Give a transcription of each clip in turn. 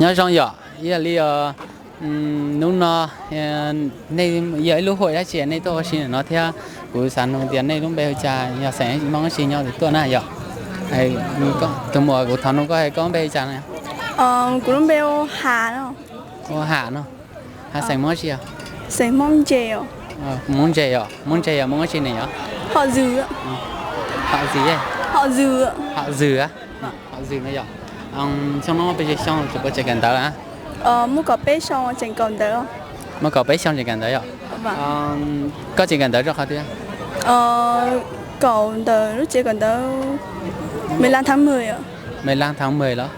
Nyob zoo yom, ib yam li os, hnub no nej yog ib lub hwj dab tsi nej tuaj ua si ntawm no thiab? Kuv xav nug tias nej lub npe hu cas, yog xeem Hmoob dab tsi nyob twg tuaj na yom? Tus muam, kuv thov nug koj, koj lub npe hu cas no? Kuv lub npe hu Has no. Hu Has no. Has xeem Hmoob dab tsi os? Xeem Hmoob Ntses os. Hmoob Ntses os, Hmoob Ntses yog Hmoob dab tsi ne yom? Hom Zwm. Hom Zwm. Hom Zwm. Hom Zwm no yom. Xyoo no peb xyoo tseem puas tseem kawm ntawv? Muaj kaum peb xyoo tseem kawm ntawv. Muaj kaum peb xyoo tseem kawm ntawv yom. Koj tseem kawm ntawv rau qhov twg? Kawm ntawv lub tsev kawm ntawv Mười lăm tháng mười. Mười lăm tháng mười los?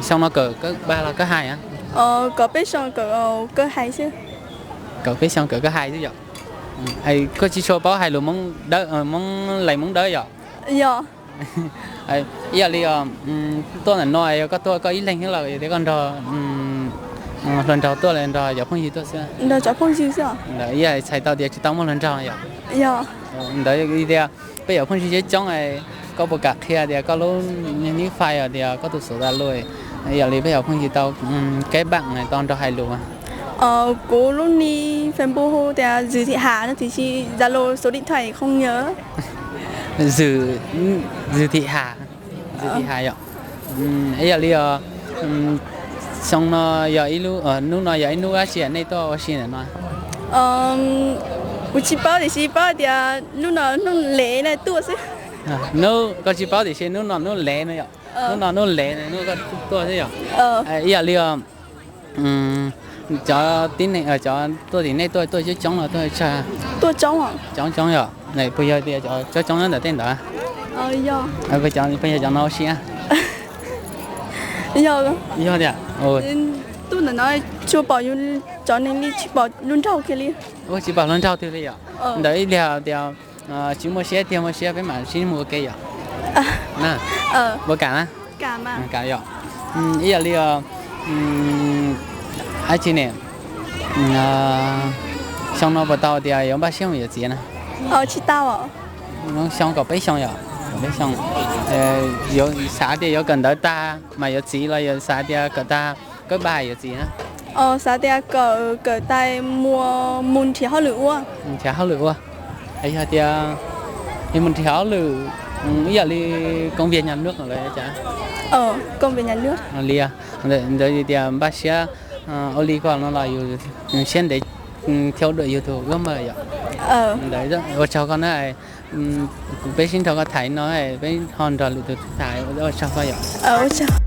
Xyoo no kawm cấp ba los cấp hai? Kaum peb xyoo kawm cấp hai xwb. Kaum peb xyoo kawm cấp hai xwb yom. Koj tsis tshua paub hais lus Hmoob Dawb, Hmoob Lees Hmoob Dawb yom? Yog. Ib yam li tuaj ntawm no yog koj tuaj koj ib leeg thiab los yog tias koj nrog hluas nraug tuaj los nrog cov phooj ywg tuaj xwb? Nrog cov phooj ywg xwb. Ntawd ib yam txhais tau tias tsis tau muaj hluas nraug yom? Ntawd tias peb cov phooj ywg coob coob, koj puas kam qhia tias koj lub nick Face tias koj tus xov tooj lus, ib yam li peb cov phooj ywg tau kev pab tau nrog hais lus? Kuv lub nick Facebook hu tias Zwm Thim Has no, tiam sis Zalo số điện thoại không nhớ. Zwm, Zwm Thim Has, Zwm Thim Has yom. Ib yam li os, xyoo no yog ib lub, hnub no yog ib hnub dab tsi nej tuaj ua si ntawm no? Kuv tsis paub tiam sis paub tias hnub no hnub Lev na tuaj xwb. Hnub, koj tsis paub tiam sis hnub no hnub Lev no yom. Hnub no hnub Lev no hnub koj tuaj xwb yom. Ib yam li os, cov tib neeg, cov tuaj tim nej tuaj, tuaj coob coob los tuaj tsawg? Coob coob yom. Puas yog tias cov coob coob nyob ntawm tej ntawd? Puas yog cov no ua si? Yog tiag. Tuaj ntawm no tsuas pom cov neeg li, tsis pom hluas nraug kiag li. Ua tsis pom hluas nraug twg li yom. Ntawd ib pliag tias tsis muaj siab tiag, muaj siab peb mam sib mus ua ke yom. Puas kam na? Kam yom. Ib yam li os, dab tsi ne, xyoo no puas tau tias yuav npaj siab mus yuav txiv na? Tsis tau. Xyoo kaum peb xyoo yom, kaum peb xyoo, yuav xav tias yuav kawm ntawv tag mas yuav txiv los yog xav tias kawm tag kawb paj yuav txiv na? Xav tias kawm, kawm tas mus, mus nrhiav hauj lwm ua. Nrhiav hauj lwm ua. Yog tias mus nrhiav hauj lwm ib yam li công việc nhà nước los cas? Li ntawd tias npaj siab ua li koj no los yus siab ntev theo đuổi yus tus ước mơ yom. Ntawd ua tsaug koj na, kuv peb sib nrog koj tham no, peb ho nrog lwm tus tham, ua tsaug koj yom.